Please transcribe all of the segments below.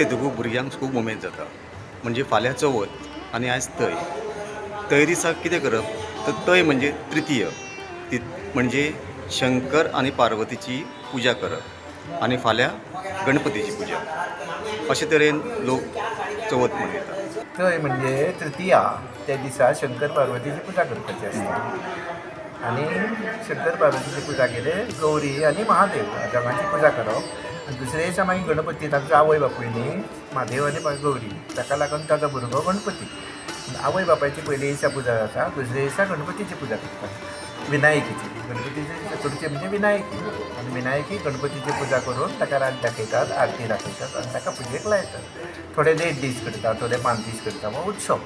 येतकूच भुरग्यांक खूब उमेद जाता. म्हणजे फाल्यां चवथ आनी आयज तय. तय दिसा कितें करप तर तय म्हणजे तृतीय, ती म्हणजे शंकर आनी पार्वतीची पुजा करप आनी फाल्यां गणपतीची पुजा. अशे तरेन लोक चवथ मनयतात. तय म्हणजे तृतीया, त्या दिसा शंकर पार्वतीची पुजा करपाची आसता आनी शंकर पार्वतीची पुजा केली, गौरी आनी महादेव दोगांची पुजा करप आनी दुसरे दिसा मागीर गणपती, तांचो आवय बापूय न्ही म्हादेव आनी गौरी, ताका लागून ताचो भुरगो गणपती. आवय बापायची पयले दिसा पुजा जाता, दुसरे दिसा गणपतीची पुजा करतात, विनायकीची. गणपतीची चतुर्थी म्हणजे विनायकी आनी विनायकी गणपतीची पुजा करून ताका रात दाखयतात, आरती दाखयतात आनी ताका पुजेक लायतात. थोडे देड दीस करता, थोडे 5 दीस करता, हो उत्सव.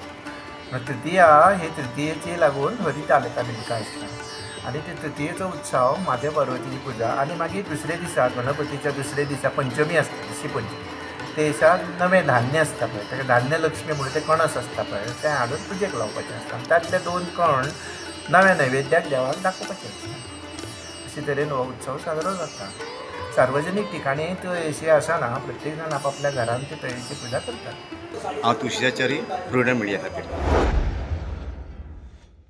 तृतीया ही तृतीयेची लागून हरितालिका बिलिका आसता आनी ते तृतीयेचो उत्सव, म्हादेव पार्वतीची पुजा आनी मागीर दुसरे दिसा गणपतीच्या दुसरे दिसा पंचमी आसता, ऋषी पंचमी. ते दिसा नवें धान्य आसता पळय, ताका धान्य लक्ष्मी म्हणून तें कणस आसता पळय, तें हाडून पुजेक लावपाचें आसता आनी तातले 2 कण नव्या नैवेद्याक देवाक दाखोवपाचें आसता. अशे तरेन हो उत्सव साजरो जाता. सार्वजनीक ठिकाणी तय अशी आसना, प्रत्येक जाण आपापल्या घरान ती तयेची पुजा करतात. हांव तुळशीचारी प्रुडंट मिडिया खातीर.